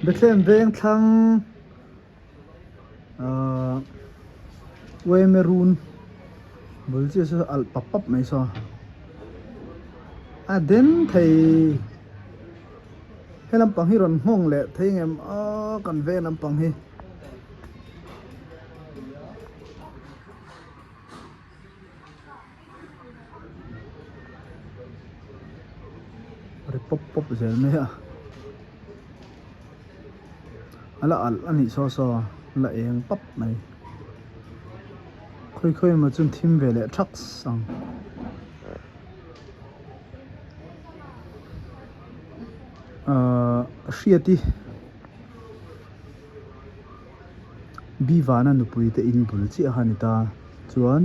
Bethlehem veng thlang ahh Uemerun bul chiah saw alh pap pap mai saw a den thei he lampang hi rawn nghawng leh thei ngem aw kan veng lampang hi. Ri pawp pawp zel mai a a la alh a nih saw saw a la eng pap mai khawi khawi emaw chuan thim ve leh thak ang. Ahh hriati Bivana nupui te in bul chiah kha a ni ta chuan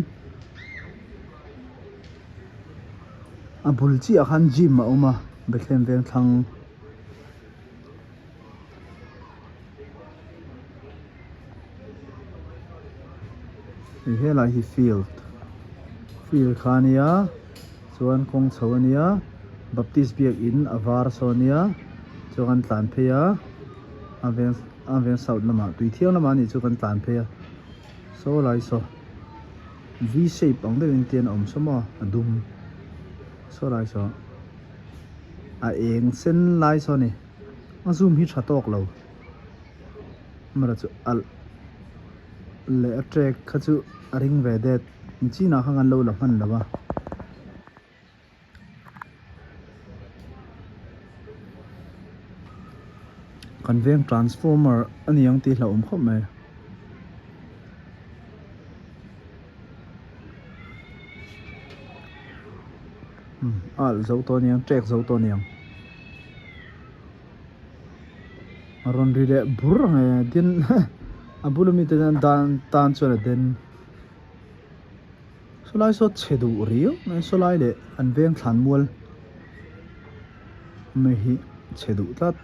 a bul chiah khan gym a awm a Bethlehem veng thlang hei helai hi field field kha a nia chuan kawng chho a nia Baptist biakin a var saw a nia chuan an tlan phei a. A veng a veng south lamah tui thiang lamah anih chu kan tlan phei a saw lai saw V shape ang deuhin tian a awm saw maw a dum saw lai saw a eng sen lai saw a ni a zoom hi tha tawk lo amaherawhchu chu alh leh a trek kha chu a ring ve det chinah khan kan lo la hman lo a. Kan veng transformer a ni ang tih hlauhawm khawp mai. Umm a alh zo tawh a niang trek zo tawh a niang a rawn ri leh bur ang e tin a bula mite tan tan chuan a den. Sawlai saw chhe duh riau mai sawlai leh an veng thlan mual mai hi chhe duh tlat.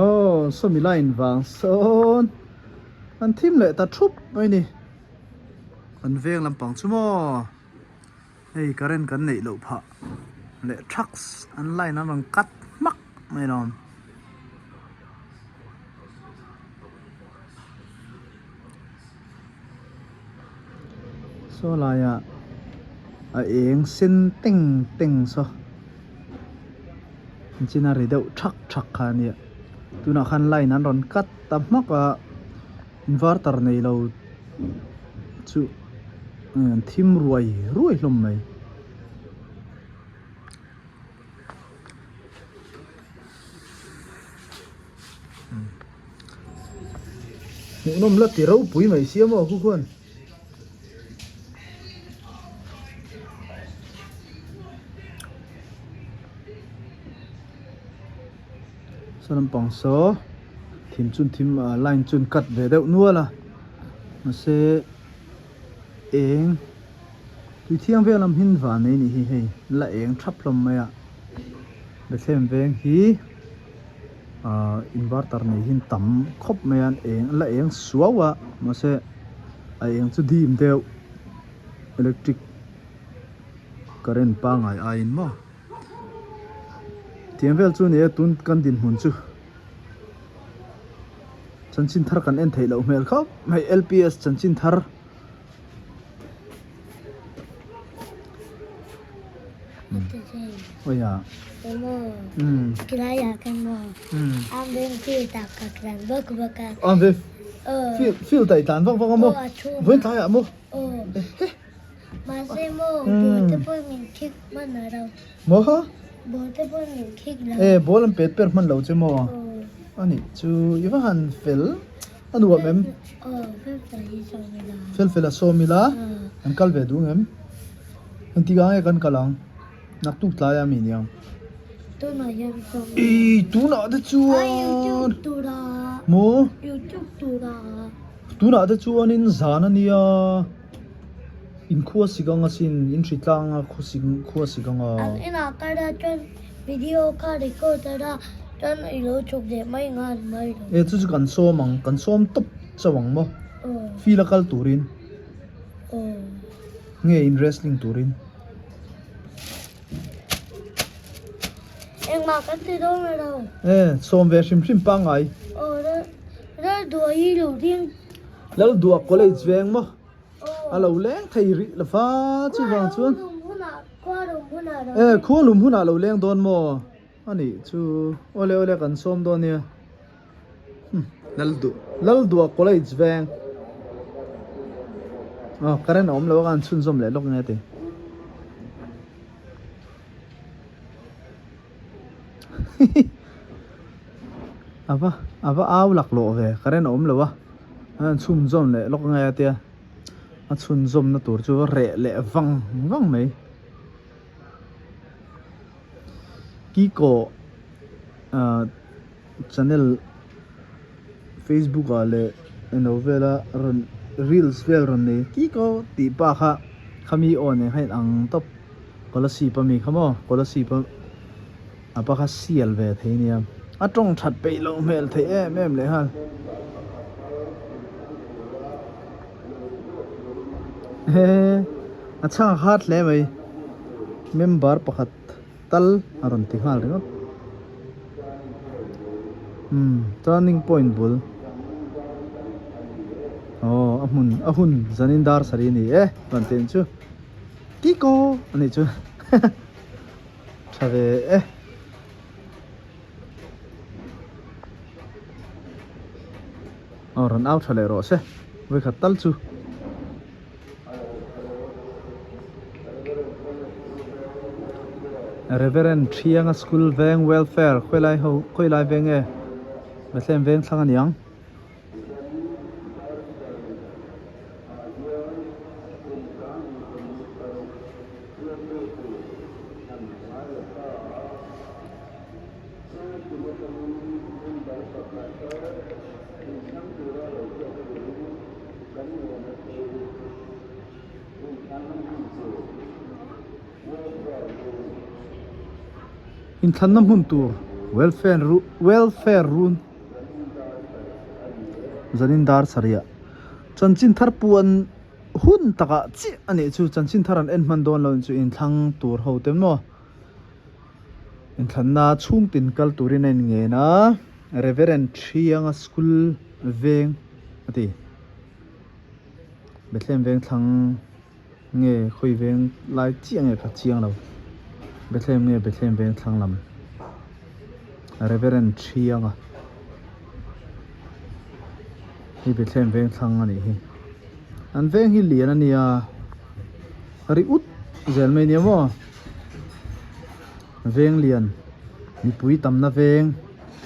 Aw sawmi line vang sawn an thim leh ta thup mai a ni an veng lampang chu maw hei current kan neih loh phah leh thaks an line an rawn cut hmak mai alawm. Saw laiah a eng sen teng teng saw engchin a ri deuh thak thak kha a nia tunah khan line an rawn cut ta hmak a inverter nei lo chu an thim ruai ruai hlawm mai. Hmuhnawm la ti ropui mai sia maw khu khuan. Saw lampang saw thim chun thim ah line chun cut ve deuh nual a mahse eng tui thiang vel lam hin van nei nih hi hei la eng thap hlawm mai a Bethlehem veng hi ahh inverter nei hi tam khawp mai a eng la eng suau a mahse a eng chu dim deuh electric current pangngai aiin maw tiang vel chu a ni a tun kan dinhmun chu. Chanchin thar kan en theih loh hmel khawp mai L_P_S chanchin thar awiah field ah i tlan vak vak a maw vawiin tlaiah maw Maw ha? E ball an pet per hman lo che maw? A nih chu i va han fel a nuam em? Fel fel a sawm ila an kal ve duh ngem? Engtik ah nge kan kal ang? Naktuk tlai a mi niang? Ih tunah te chuan maw? Tunah te chuanin zan a nia. In khua sik anga sin, in hri tlang a khua sik khua sik anga. An inah kal a chuan video kha record a la chuan i lo chhuk leh mai nghal mai lo. E chu chu kan sawm ang, kan sawm tawp chauh ang maw? Field a kal turin. Nge in wrestling turin? Engmah kan ti dawn lo. E sawm ve hrim hrim pangngai. Aw Lal Duah hi lo ding. Lal Duah college veng maw? A lo leng thei rih lo va chuvang chuan. E khua lum hunah lo leng dawn maw? A nih chu awle awle kan sawm dawn nia. Lal Duah Lal Duah college veng. Aw current a awm lo a khan chhunzawm leh lawk nge ti. Ava ava au laklawh ve current a awm lo a an chhunzawm leh lawk nge a tia a chhunzawm na tur chu reh leh vang vang mai Kiko ah channel Facebook ah leh eng lo vela rawn reels vel rawn nei Kiko tih pa kha khami aw nen kha in ang tawp. Kolasib a mi kha maw? Kolasib a a pa kha sial ve thei nia. A tawng that peih loh hmel theih em em leh nghal. He a chhang a khat hle mai. Member pakhat tal a rawn ti nghal ringawt. Umm turning point bul. Aw a hmun a hun zanin dar sarih a ni e rawn ti ang chu. Kiko a nih chu tha ve e. Aw rawn au tha leh rawh se vawikhat tal chu. Reverend Thianga School Veng Welfare khawilai ho khawilai veng nge Bethlehem veng thlang a niang. Inthlanna hmun tur welfare run. Zanin dar sarih chanchin thar puan hun takah chiah a nih chu chanchin thar an en hman dawn lo chu inthlang tur ho te maw inthlanna chhungtin kal turin a inngen a Reverend Thianga school veng a ti Bethlehem veng thlang nge khawi veng lai chiah nge kha chiang lo Bethlehem nge Bethlehem veng thlang lam Reverend Thianga hei Bethlehem veng thlang a nih hi an veng hi lian a nia ri ut zel mai nia maw veng lian mipui tamna veng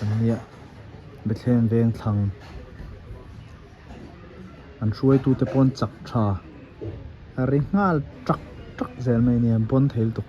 an nia Bethlehem veng thlang. An hruaitute pawn chak tha a ri nghal tak tak zel mai a nia, bawn thei lutuk.